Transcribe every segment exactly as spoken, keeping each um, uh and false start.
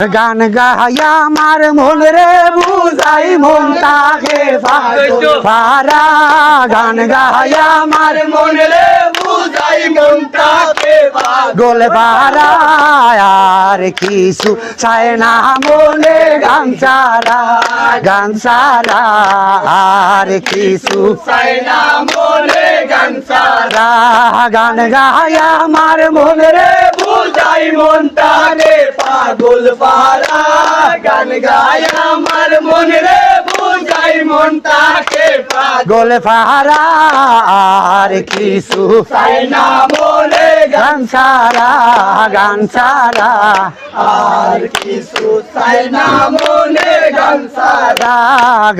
গান গাই আমার মন রে বুঝাই মনটাকে পাগল পারা। গান গাই আমার মন রে বুঝাই মনটাকে পাগল পারা। আর কিছু চায় না মনে গান ছাড়া, গান ছাড়া। আর কিছু চায় না মনে গান ছাড়া। গান গাই আমার মন রে বুঝাই মনটাকে পাগল পারা। গান গাই আমার মন রে বুঝাই মনটাকে পাগল পারা। আর কিছু চায় না মনে গান ছাড়া, গান ছাড়া। আর কিছু চায় না মনে গান ছাড়া।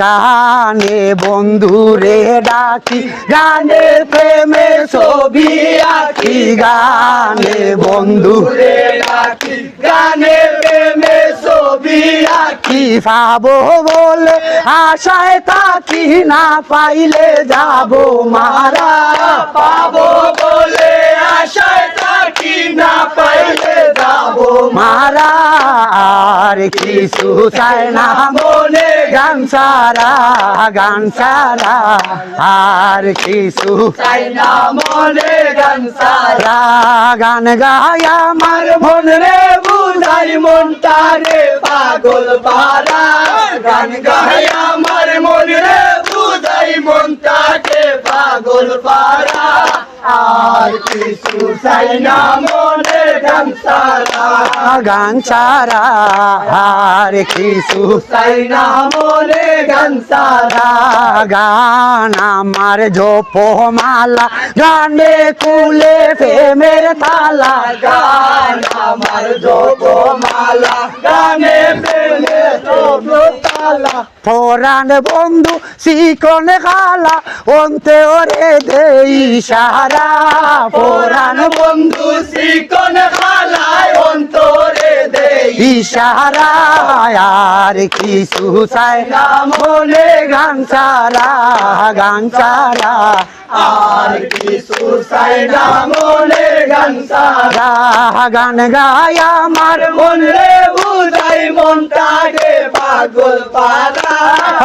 গানে বন্ধুরে ডাকি, গানে প্রেমে ছবি আঁকি। গানে বন্ধুরে ডাকি, গানে প্রেমে ছবি আঁকি। পাবো বলে আশায় থাকি, না পাইলে যাবো মারা। পাবো বলে আশায় থাকি, না পাইলে যাবো মারা। আর কিছু চায় না মনে গান ছাড়া, গান ছাড়া। আর কিছু চায় না মনে গান ছাড়া। গান গাই আমার মন রে বুঝাই মনটারে পাগল পারা। গান গাই আমার মন রে বুঝাই মনটাকে পাগল পারা। আর কিছু চাই না মনে গান ছাড়া। গান ছাড়া। আর কিছু চাই না মনে গান ছাড়া। গান আমার জপমালা, গানে খুলে প্রেমের তালা। গান আমার জপমালা, গানে প্রেমের তালা। পরাণ বন্ধু চিকন কালা, অন্তরে দেই সারা। পরাণ বন্ধু চিকন কালা, অন্তরে দেই সারা। আর কিছু চাই না মনে গান ছাড়া, গান ছাড়া। আর কিছু চাই না মনে গান ছাড়া। গান গাই আমার মন রে বুঝাই মনটাকে পাগল পারা।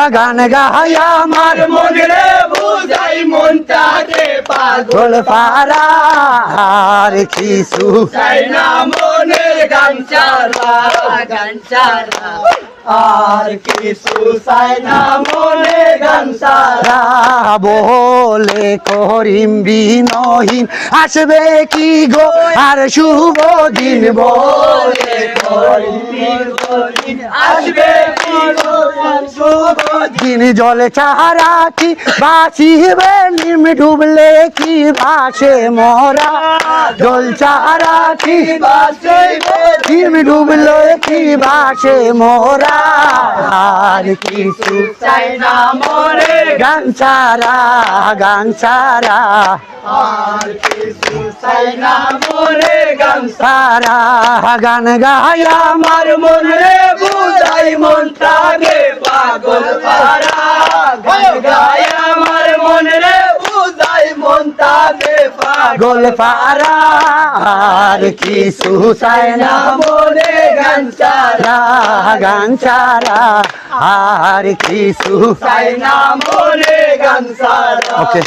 গান গাই আমার মন রে বুঝাই মনটাকে পাগল পারা। আর কিছু চাই না মনে গান ছাড়া, গান ছাড়া। আর কিছু চাই না মনে গান ছাড়া। বলে করিম বিনয়হীন, আসবে কি গো আর শুভ দিন? বলে করিম বিনয়হীন, আসবে কি গো আর শুভ দিন? জল ছাড়া কি বাঁচিবে নিম, ডুবলে কি ভাসে মরা? জল ছাড়া কি বাঁচিবে নিম, ডুবলে কি ভাসে মরা? আর কিছু চাই না মনে গান ছাড়া, গান ছাড়া। আর কিছু চাই না মনে গান ছাড়া। গান গাই আমার মন রে বুঝাই মনটাকে পাগল পারা। গান গাই আমার মন রে বুঝাই মনটাকে পাগল পারা। আর কিছু চাই না মনে গান ছাড়া, গান ছাড়া। আর কিছু চাই না মনে গান ছাড়া। ওকে।